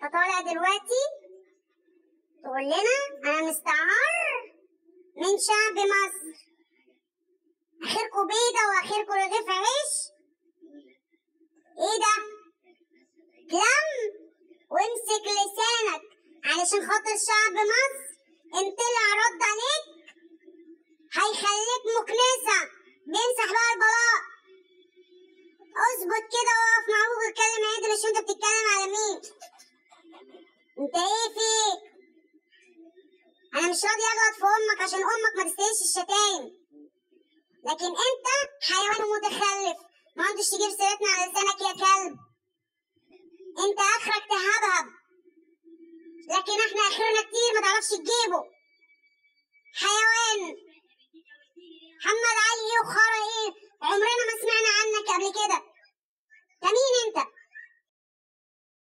انت طالع دلوقتي تقول لنا انا مستعار من شعب مصر، اخركوا بيضة واخركوا رغيف عيش. ايه ده؟ كلام وامسك لسانك علشان خاطر شعب مصر. ان طلع رد عليك هيخليك مكنسة بيمسح بقى البلاط. اظبط كده واقف مع ابوك واتكلم عدل، عشان انت بتتكلم على مين؟ انت ايه فيك؟ انا مش راضي اغلط في امك عشان امك ما تستاهلش الشتايم، لكن انت حيوان متخلف ما عندش تجيب سيرتنا على لسانك يا كلب. انت اخرك تهبهب، لكن احنا اخرنا كتير ما تعرفش تجيبه. حيوان. محمد علي ايه وخرا ايه؟ عمرنا ما سمعنا عنك قبل كده. ده مين انت؟